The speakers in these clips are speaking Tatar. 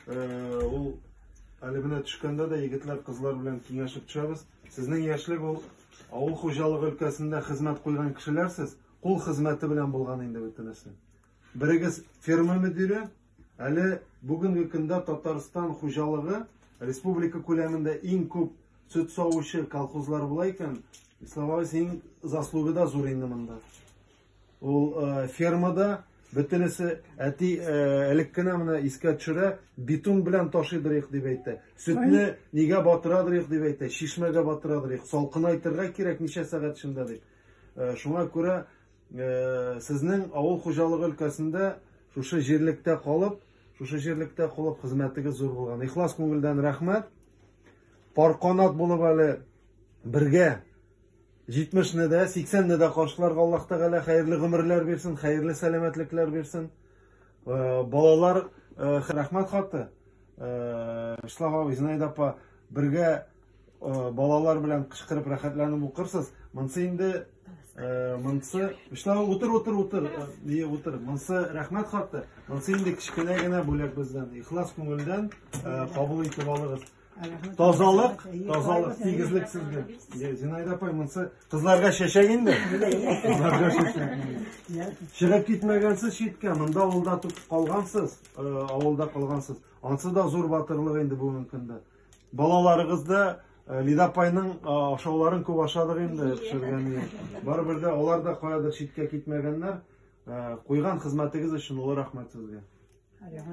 Ул әле менә төшкәндә дә егетләр, кызлар белән киңәшеп төшәбез. Сезнең яшьлек ул авыл хуҗалыгы өлкәсендә хезмәт куйган кешеләр сез, кул хезмәте белән булган инде бөтенесе. Берегез ферма мөдире, әле бүгенге көндә Татарстан хуҗалыгы республика күләмендә иң күп сөт савучы колхозлар була икән, Ислам абый, синең заслугы да зур инде монда. Ул э, фермада бөтенесе әти э, элек кенә менә искә төшерә, бетон белән ташыйдырыйк дип әйтә. Сөтне нигә батырадырыйк дип әйтә, чишмәгә батырадырыйк, салкынайтырга кирәк ничә сәгать эчендә дип. Э, шуңа күрә сезнең авыл хуҗалыгы өлкәсендә шушы җирлектә калып, шушы җирлектә калып хезмәтегез зур булган. Ихлас күңелдән рәхмәт. Пар канат булып әле бергә 70 не дә, 80 не дә каршыларга Аллаһ Тәгалә хәерле гомерләр бирсен, хәерле сәламәтлекләр бирсен. Э, балалар, э, рәхмәт хаты. Э, Вячеслав абый, Зинаида апа, бергә балалар белән кычкырып рәхәтләнеп укырсыз. Монсы инде монсы Вячеслав, утыр, утыр, утыр. Ие, утыр. Монсы рәхмәт хаты. Монсы инде кечкенә генә бүләк бездән. Ихлас күңелдән кабул итеп алыгыз. Тазалык, тазалык, тигезлек сезгә. Зинаида апай, монсы кызларга чәчәк инде. Кызларга чәчәк. Чыгып китмәгәнсез читкә, монда авылда калгансыз, э, авылда калгансыз. Ансы да зур батырлык инде бүгенге көндә. Балаларыгыз да э, Лида апайның э, ашауларын күп ашадык инде пешергән. Барыбер дә алар да каядыр читкә китмәгәннәр. Куйган хезмәтегез өчен олы рәхмәт сезгә.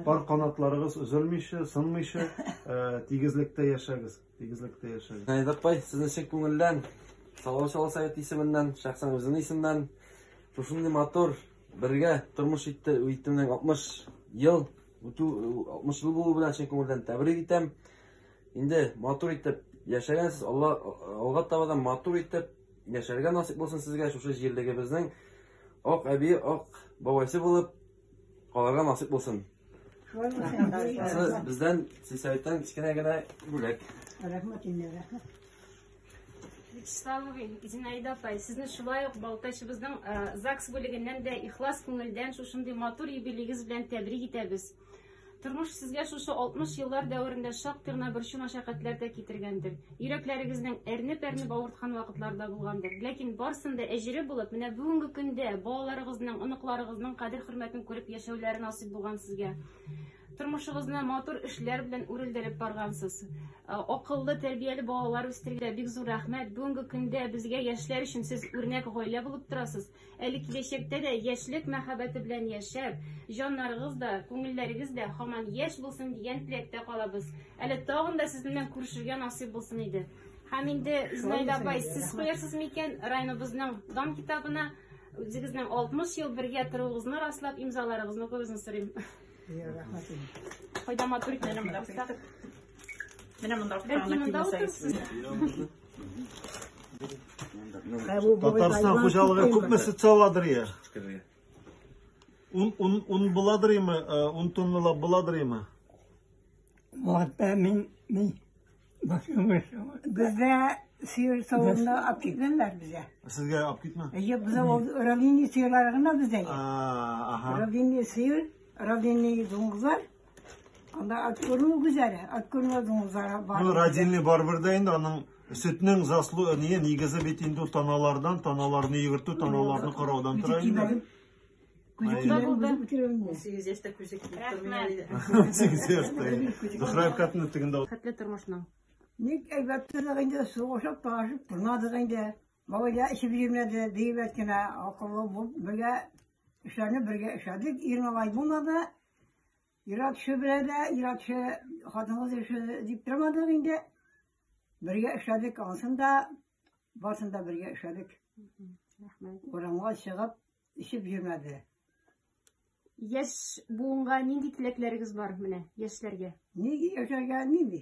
Пар канатларыгыз өзелмичә, сынмыйча, э, тигезлектә яшәгез, тигезлектә яшәгез. Наилә апай, сезне чын күңелдән Салават Чаллы Советы исеменнән, шәхсән үземнең исемнән шушындый матур бергә тормыш итте, итүнең 60 ел үтү, 60 ел булу белән чын күңелдән тәбрик итәм. Инде матур итеп яшәгәнсез, Алла алга таба да матур итеп яшәргә насыйп булсын сезгә, шушы җирлегебезнең ак әби, ак бабайсы булып Калырга насыйп булсын. Шулай булсын. Шусы бездән сельсоветтан кечкенә генә бүләк. Рәхмәт инде, рәхмәт. Вячеслав абый, Зинаида апай, сезне шулай ук Балтачыбызның э, ЗАГС бүлегеннән дә ихлас күңелдән шушындый матур юбилеегез белән тәбрик итәбез. Тормыш сезгә шушы 60 еллар дәверендә шактый гына борчу-мәшәкатьләр дә китергәндер. Йөрәкләрегезнең әрнеп-әрнеп авырткан вакытлары да булгандыр. Ләкин барсын да әҗере булып, менә бүгенге көндә балаларыгызның, оныкларыгызның кадер-хөрмәтен күреп яшәүләре насыйп булган сезгә. Тормышыгызны матур эшләр белән үрелдереп баргансыз. Э, акыллы, тәрбияле балалар үстергән бик зур рәхмәт. Бүгенге көндә безгә яшьләр өчен сез үрнәк гаилә булып торасыз. Әле киләчәктә дә яшьлек мәхәббәте белән яшәп, җаннарыгыз да, күңелләрегез дә һаман яшь булсын дигән теләктә калабыз. Әле тагын да сезнең белән күрешергә насыйп булсын иде. Һәм инде Зинаида апай, сез куярсыз микән районыбызның дан китабына үзегезнең 60 ел бергә торуыгызны раслап имзаларыгызны куюыгызны сорыйм. Рәхмәт. Кайда матур итеп. Менә монда Бәлки монда утырырсыз? Татарстан хуҗалыгы күпме сөт савадыр я? Ун, ун, ун буладыр име? Э, ун тонналап буладыр име? Вакытта мин мин Бездә сыер савымны алып китмәделәр безгә. Сезгә алып китмә? Әйе, бездә ул равнинный сыерлар гына бездә. Ага. Равнинный сыер, равнинный дуңгызлар. Анда ат күрмү гүзәле, ат күрмә дуңгызлар бар. Ну, родильный барыбер дә инде аның сөтнең заслу не нигезе бит инде таналардан, таналарны йөгертү, таналарны караудан тора инде. Күзе булды. 18 яшьтә күзе килеп тормый әле. 18 яшьтә. Зухраевкатны тегендә. Хәтле тормышның. Ник әйбәт тордык инде, сугышып, талашып тормадык инде. Малайлар эчеп йөрмәде, бик кенә акыллы булып бергә эшләрне бергә эшләдек. Ир малай булмады. Ир-ат эше белә дә, ир-ат эше, хатын-кыз эше дип тормадык инде. Бергә эшләдек, ансын да, барсын да бергә эшләдек. Рәхмәт. Урамга чыгып, эчеп йөрмәде. Яшь буынга нинди теләкләрегез бар менә яшьләргә? Нигә яшәргә нинди?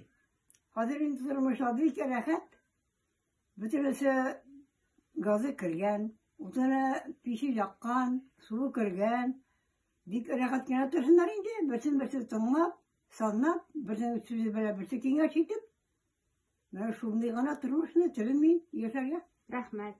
Хәзер инде тормышта бик рәхәт. Бөтенесе газы кергән, утыны пиче яккан, суы кергән. Бик рәхәт кенә торсыннар инде, берсен-берсе тыңлап, санлап, берсенең сүзе белән берсе киңәш итеп. Менә шундый гына тормышны телим мин яшәргә. Рәхмәт.